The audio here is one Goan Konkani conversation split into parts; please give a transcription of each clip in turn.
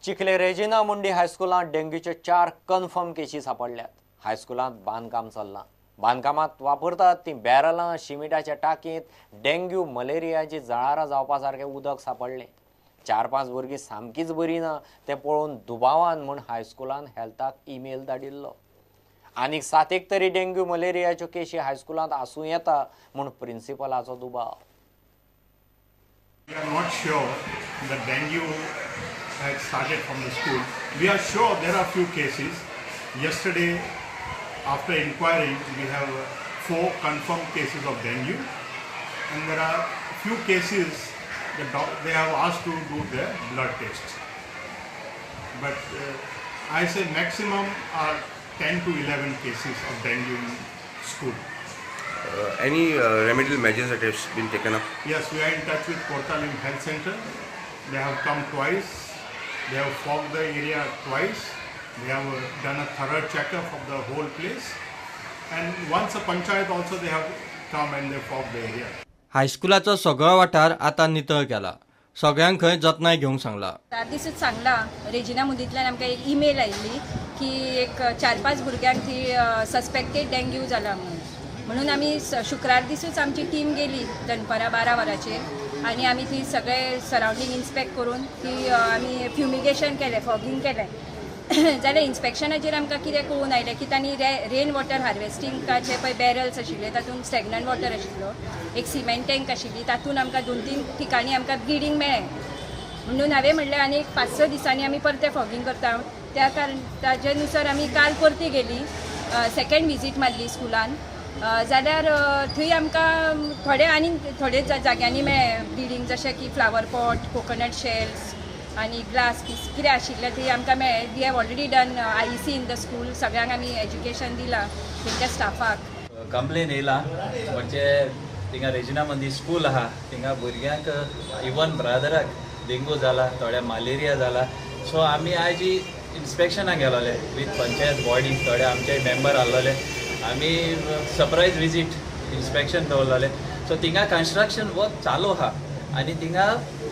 चिखले रेजिना मुंडी हायस्कुलांत डेंग्यूच्यो 4 कन्फर्म केशी सापडल्यात. हायस्कुलांत बांदकाम चल्लां. बांदकामांत वापरतात तीं बॅरलां शिमिटाच्या टाकयेंत डेंग्यू मलेरियाची जळारां जावपा सारकें उदक सापडलें. 4-5 भुरगीं सामकीच बरी ना तें पळोवन दुबावान म्हूण हायस्कुलान हेल्थाक ईमेल धाडिल्लो. आनीक 7 तरी डेंग्यू मलेरियाच्यो केशी हायस्कुलांत आसूं येता म्हूण प्रिन्सिपलाचो दुबाव. We are not sure that dengue had started from the school. We are sure there are few cases. Yesterday, after inquiring, we have 4 confirmed cases of dengue, and there are few cases that they have asked to do their blood test. But I say maximum are 10 to 11 cases of dengue in school. Any remedial measures that have been taken up? Yes, we are in touch with Cortalim Health Center. They have come twice. They have fogged the area twice. They have done a thorough checkup of the whole place. And once a panchayat also they have come and they fogged the area. हायस्कुलाचो सगळो वाठार आतां नितळ केला. सगळ्यांक खंय जतनाय घेवंक सांगला. 4 दिसूच सांगला रेजिना मुंडींतल्यान आमकां एक ईमेल आयिल्ली की एक 4-5 भुरग्यांक ती सस्पेक्टेड डेंग्यू जाला म्हणून. म्हणून आमी शुक्रार दिसूच आमची टीम गेली दनपरां 12 वरांचेर आनी आमी ती सगळे सरावंडींग इन्स्पेक्ट करून ती आमी फ्युमिगेशन केलें, फॉगींग केलें. जाल्यार इन्स्पेक्शनाचेर आमकां कितें कळून आयलें की तांणी रेन वॉटर हार्वेस्टिंगाचे पळय बॅरल्स आशिल्ले तातूंत स्टॅग्नंट वॉटर आशिल्लो, एक सिमेंट टँक आशिल्ली, तातूंत आमकां 2-3 ठिकाणी आमकां ब्लिडींग मेळ्ळें. म्हणून हांवें म्हणलें आनी एक 5-6 दिसांनी आमी परतें फॉगींग करता. त्या कारण ताजे नुसार आमी काल परती गेली, सेकेंड विजीट मारली स्कुलान. जाल्यार थंय आमकां थोडे आनी थोडे जाग्यांनी मेळ्ळें ब्लिडींग, जशें की फ्लावर पॉट, कोकोनट शेल्स आनी ग्लास पीस कितें आशिल्लें थंय आमकां मेळ्ळें. We have already done IEC in the school. सगळ्यांक आमी एज्युकेशन दिलां तेंच्या स्टाफाक. कंप्लेन येयला म्हणजे थिंगा रेजिना मंदीर स्कूल आहा, थिंगा भुरग्यांक इवन ब्रादराक डेंगू जाला, थोड्या मलेरिया जाला. सो आमी आयज इन्स्पेक्शनाक गेलोले वीथ पंचायत बॉडी, थोडे आमचे मेंबर आहलोले. आमी सरप्रायज विजीट इन्स्पेक्शन दवरलेले. सो थिंगा कन्स्ट्रक्शन वर्क चालू आहा आनी थिंगा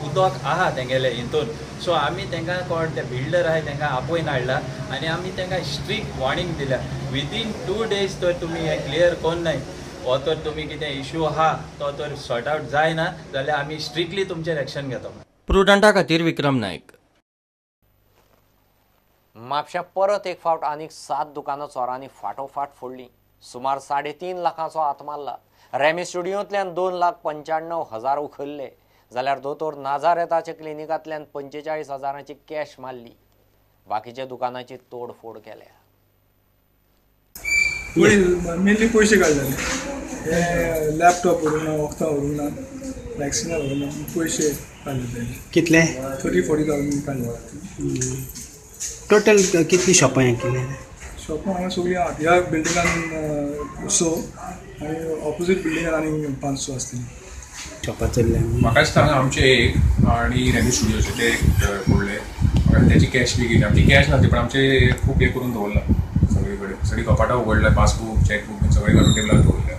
उदक आहा तेंगेले हितून. सो आमी तांकां कोण ते बिल्डर आहाय तांकां आपोवन हाडला आनी आमी तांकां स्ट्रिक्ट वॉर्निंग दिल्या, विदीन 2 डेज तर तुमी हें क्लियर कोन्न नाय हो तर तुमी कितें इशू आहा तो तर सॉर्ट आवट जायना जाल्यार आमी स्ट्रिक्टली तुमचेर एक्शन घेता. प्रुडंटा खातीर विक्रम नायक. म्हापश्यां परत एक फावट आनीक 7 दुकानां चोरांनी फाटोफाट फोडलीं. सुमार 3.5 लाखांचो हात मारला. रेमी स्टुडियोंतल्यान 2,95,000 उखल्ले जाल्यार दोतोर नाझारेताच्या क्लिनिकांतल्यान 45,000 कॅश मारली. बाकीच्या दुकानाची तोडफोड केल्या. मेनली पयशे काडले, हे लॅपटॉप व्हरूंक ना, वखदां व्हरूंक ना, वॅक्सिनां व्हरूंक ना, पयशे काडले. कितले? 30-40,000 काडले. टोटल कितली शॉपां हें केलें? शॉपां हांगा सगळीं आहात. ह्या बिल्डिंगान 6 आनी ऑपोजीट बिल्डिंगान आनी 5-6 आसतली शॉपां चल्ल्या. म्हाका दिसता हांगा आमचे एक आनी रेमी स्टुडियोचे ते एक फोडले. म्हाका त्याची कॅश बी गेली. आमची कॅश नासली पण आमचे खूब हे करून दवरला सगळे कडेन. सगळीं कपाटां उगडल्या, पासबूक, चॅकबूक बीन सगळें काडून टेबलार दवरल्या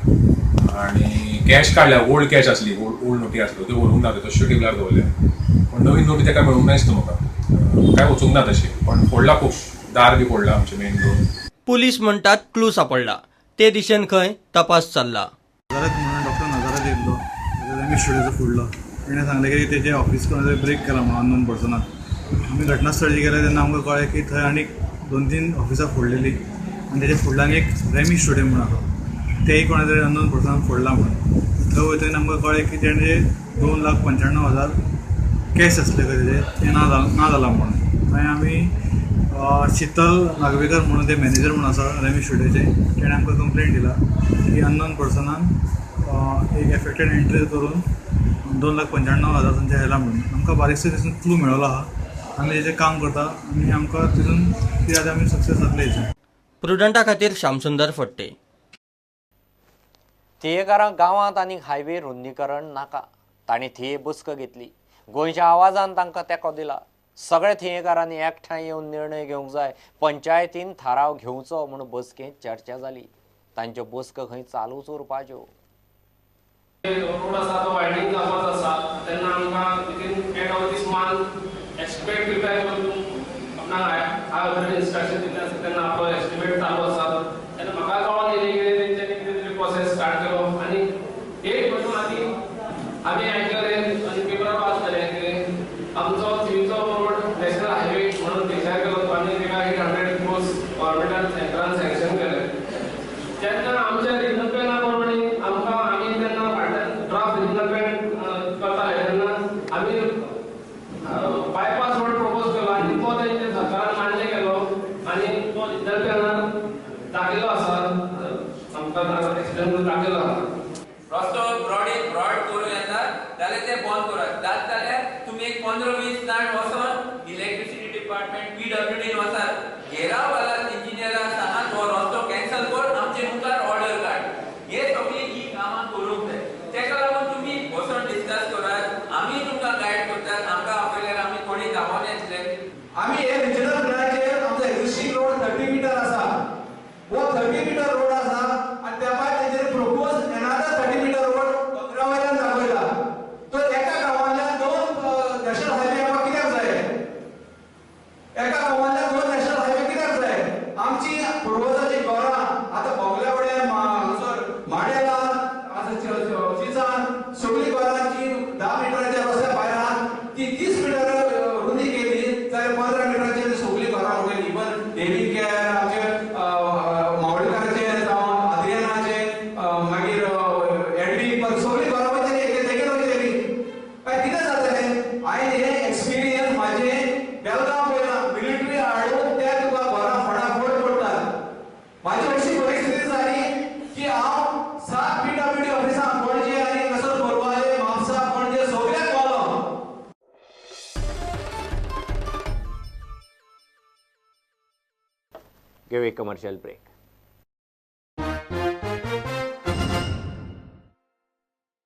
आनी कॅश काडल्या. ओल्ड कॅश आसली, ओल्ड नोटी आसल्यो त्यो व्हरूंक ना, त्यो तश्यो टेबलार दवरल्या. पूण नवीन नोटी ताका मेळूंक ना दिसता म्हाका, काय वचूंक ना तशें. पण फोडला खूब, दार बी फोडला आमचें मेन डोर. पुलीस म्हणटात क्लू सापडला, ते दिशेन खंय तपास चल्ला. नजारत म्हणून डॉक्टर नजारत येयल्लो, रेमी स्टुडियोचो फुडलो. तेणें सांगलें की तेजे ऑफिस कोण ब्रेक केला म्हणून अननोन पर्सनान. आमी घटनास्थळी गेले तेन्ना आमकां कळ्ळें की थंय आनीक 2-3 ऑफिसां फोडलेली आनी तेजे फुडल्यान एक रेमी स्टुडियो म्हणून आसा, तेय कोणा तरी अननोन पर्सनान फोडला म्हणून. थंय वयतकीर आमकां कळ्ळें की तेणें 2,95,000 कॅश आसले खंय तेजे, ते ना जाला म्हणून. मागीर आमी शीतल नागवेकर म्हणून ते मॅनेजर म्हणून आसा रेमी स्टुडियोचे, तेणें आमकां कंप्लेन दिला की अननोन पर्सनान एक एफेक्टेड एंट्री करून 2,95,000 तांचे व्हेला म्हणून. आमकां बारीकसो तितून क्लू मेळ्ळो आहा, आमी तेजेर काम करता आनी आमकां तितून कितें आमी सक्सेस जातले हेचेर. प्रुडंटा खातीर श्यामसुंदर फट्टे. थियेकारांक गांवांत आनी हायवे रुंदीकरण नाका, तांणी थिये बसका घेतली. गोंयच्या आवाजान तांकां तेंको दिला. सगळे थियेकारांनी एकठांय येवन निर्णय घेवंक जाय, पंचायतीन थाराव घेवचो म्हूण बसकेंत चर्चा जाली. तांच्यो बसका खंय चालूच उरपाच्यो. रोड आसा तो वायडनिंग जावपाचो आसा, तेन्ना आमकां within end of this month estimate prepare करून आमी आयकलें आनी पेपरार वाचलें की आमचो थिंयचो रोड नॅशनल हायवे म्हणून डिक्लेर केलो आनी तेका 800 क्रोर्स गव्हर्मेंटान सेंट्रान सँक्शन केलें. तेन्ना आमच्या रिजनल प्लॅना प्रमाणे आमकां आमी तेन्ना फाटल्यान ड्राफ्ट रिजनल प्लॅन करताले तेन्ना आमी बायपास रोड प्रपोज केलो आनी तो तेंच्या सरकारान मान्य केलो आनी तो रिजनल प्लॅनार दाखयलो आसा, आमकां एक्सप्लेन करून दाखयलो आसा. रस्तो ब्रॉड करूं येता जाल्यार ते बंद करात, जात जाल्यार तुमी एक 15-20 जाण वचोन इलेक्ट्रिसिटी डिपार्टमेंट PWD वचात, घेराव घालात इंजिनियराक सांगात हो रस्तो कॅन्सल कर, आमचे मुखार ऑर्डर काड. हे सगळी ही कामां करूंक जाय. तेका लागून तुमी वचोन डिस्कस करात, आमी तुमकां गायड करतात. आमकां आपयल्यार आमी कोणी धांवोन येतले. आमी हे रिजनल प्लॅनाचेर आमचो एक्झिस्टींग रोड 30 मिटर आसा, हो 30 मिटर रोड आसा आनी त्या भायर तेजेर प्रपोज एनादर 30 मिटर रोड दोंगरा वयल्यान दाखयला. तर एका गांवांतल्यान 2 नॅशनल हायवे आमकां कित्याक जाय? एका गांवांतल्यान 2 नॅशनल हायवे कित्याक जाय? आमची पुर्वजाची घरां आतां बोगल्या वड्यार, हांगासर माडेला, चिंचान सगळीं घरांची 10 मिटराच्या रस्त्या भायर आहा ती 30 मिटर रुंदी केली जाल्यार 15 मिटराचेर सगळीं घरां उरतलीं. इवन डेवी केअर आमचे मावळीकाराचे जावं आद्रियानाचे मागीर एडवी सगळीं घरां वयतली, तेगेर वयतली. काय कितें जातलें? हांवें हें एक्सपिरियन्स म्हाजें बेलगांव पळयलां, मिलिटरी हाडून ते तुका घरां फटाफट पडटात. म्हाजी अशी परिस्थिती जाली की हांव 7 PWD ऑफिसांत पणजे आनी तसोच कोलवाळे, म्हापसा, पणजे सगळ्याक पावलो. घेवया एक कमर्शियल ब्रेक.